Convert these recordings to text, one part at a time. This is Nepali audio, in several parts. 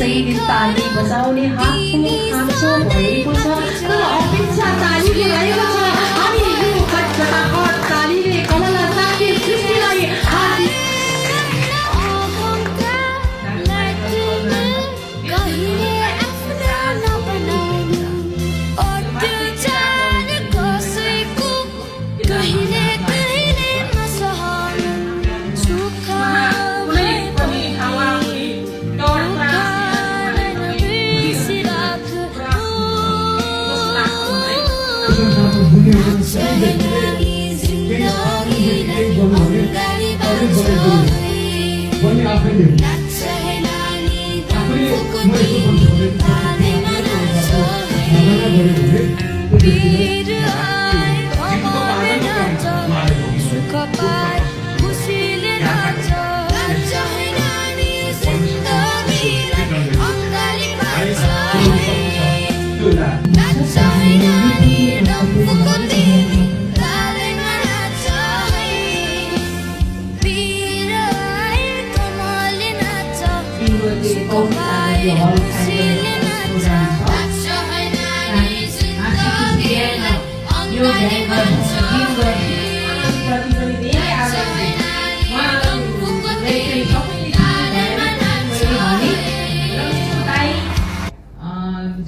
फेरि ताली बजाउने हातको खाँचो भएको छ तर अपेक्षा तालीको रहेको छ। हामी यो खटखटाखट तालीले कमला साथी सृष्टिलाई हार्दिक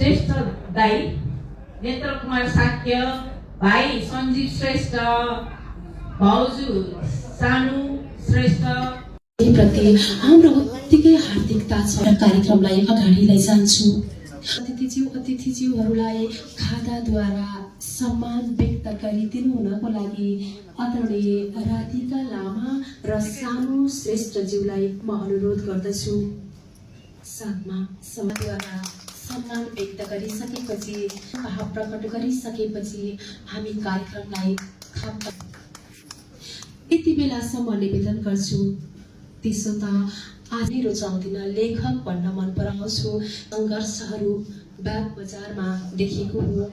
ज्येष्ठ दाई नेत्र कुमार साक्य, भाइ सञ्जीव श्रेष्ठ, भाउजू सानु श्रेष्ठ प्रति हाम्रो उत्तिकै हार्दिकता छ। कार्यक्रमलाई अगाडि लैजान्छु। अतिथिज्यूहरूलाई खादाद्वारा सम्मान व्यक्त गरिदिनु हुनको लागि आदरणीय राधिका लामा र सानु श्रेष्ठज्यूलाई म अनुरोध गर्दछु। साथमा समाजद्वारा सम्मान व्यक्त गरिसकेपछि भाव प्रकट गरिसकेपछि हामी कार्यक्रमलाई यति बेलासम्म निवेदन गर्छु। त्यसो त आज रुचाउँदिन, लेखक भन्न मन पराउँछु। सङ्घर्षहरू बाग बजारमा देखेको हो।